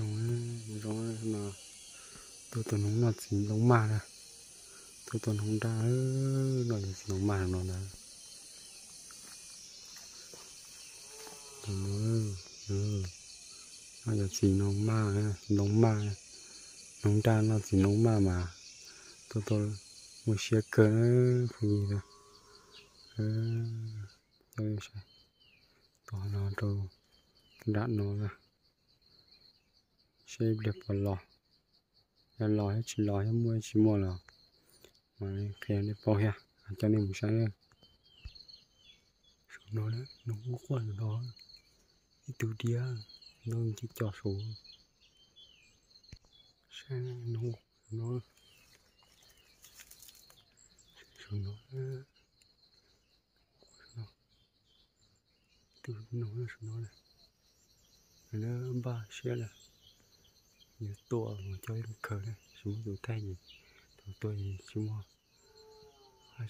Zoo, zoo no, tuaj tua noog noj txiv ntoo maj na, tuaj tua noog daj noj txiv ntoo maj no na. Noj txiv ntoo maj, ntoo maj, noog daj noj txiv ntoo maj mas tuaj tua muaj siab kawg na, phooj ywg na. Coj nej saib, tua no rau nram no na, saib ib pliag puas los, yog los thiab tsis los thiab muaj tsis muaj los mas qhia nej paub thiab, coj nej mus saib. Saum no, noog quaj quaj saum no, ib tug diab ntau ncig co saum. Saib noog no, saum no, ib tug noog saum no na, npaj siab lawm, yuav tua mus coj ib lub khaws na, tsis muaj tus thaij ces thaum tua ces tsis muaj,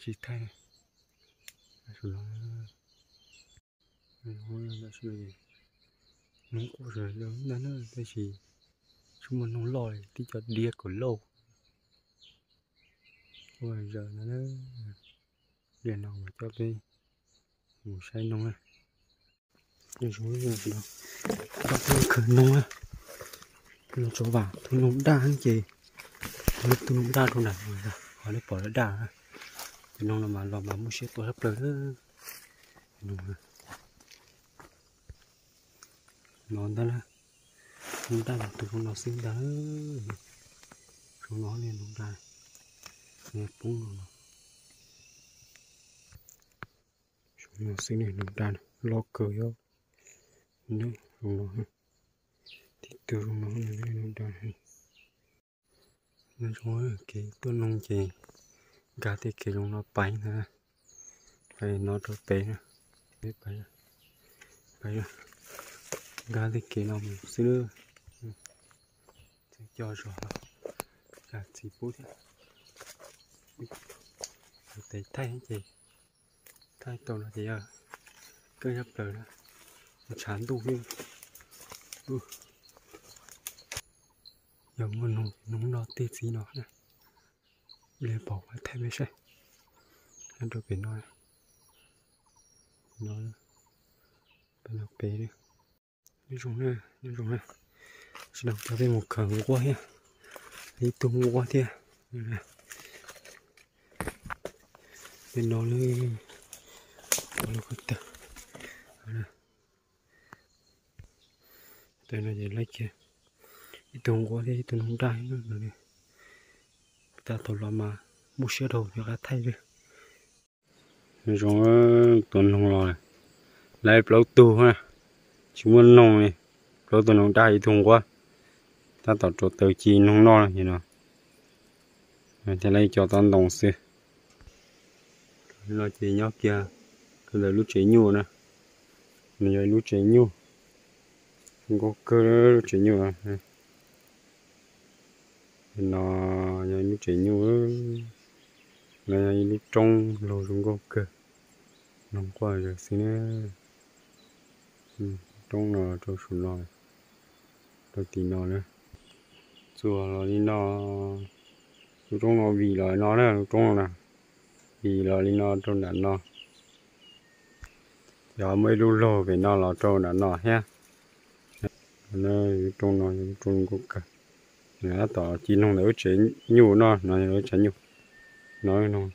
tsis thaij na. Saum no, noog quaj saum no ntag na, tab sis tsis muaj noog loj li, tib co diab kaum lauj. Ua zaws no, pliag no mas coj peb mus saib noog na. Coj peb mus khaws noog na, no tso vam tus noog daj ces, tus noog daj rau nram no, qhov nej pom daj daj na. Tus noog no mas los mas muaj siab tua tshaj plaws na. No ntag na, noog daj los tus no xwb ntag. Saum no ne noog daj, poob no, saum no xwb ne noog daj, loj kawg yog, saum no, tib tug saum no noog daj. Nyob zoo, kev tuaj noog ces nkag tej kev zoo no pais ntag, pais no rau pem na, pais, pais, nkag tej kev no mus xwb. Txawm co zog los cas txiv pub thiab, tes thaij ces thaij tau no ces yog keej tshaj plaws na, tshav ntuj xwb. Yog muaj noog, noog noj tej txiv no na, ib leeg pom kuv thaij peb saib. Nyob rau pem no, no, pem no pem. Nyob zoo na, nyob zoo na, sawv daws coj peb mus khaws nquab thiab, ib tug nquab thiab. Pem no lawm, lub qhov tawm, tawm no ces laib kiag ib tug nquab thiab ib tug noog daj no. Tab tom los mas muaj siab dhau yog qab thaij li. Zoo, tua noog los lawm plaub tug na, tsis muaj noog li, plaub tug noog daj ib tug nquab, tab tom rau taws ci noog noj no. Thiab lawv cov tob ntoo xwb. No ces nyob kiag rau ntawm lub tsev nyuj na, no yog ib lub tsev nyuj, zoo nkauj kawg lub tsev nyuj. No yog ib lub tsev nyuj, no yog ib lub roob lug zoo nkauj kawg, noog quaj zom zaws xwb na. Roob no rau saum no, rau tim no na. Txuas los li no, lub roob no vim los no na, lub roob no na, vim los li no rau nram no. Yog muaj ib lub lug pem no los rau nram no thiab. Lub roob no yog lub roob nkauj kawg. Tab tom ci noog ntawm lub tsev nyuj no, no yog lub tsev nyuj. No noog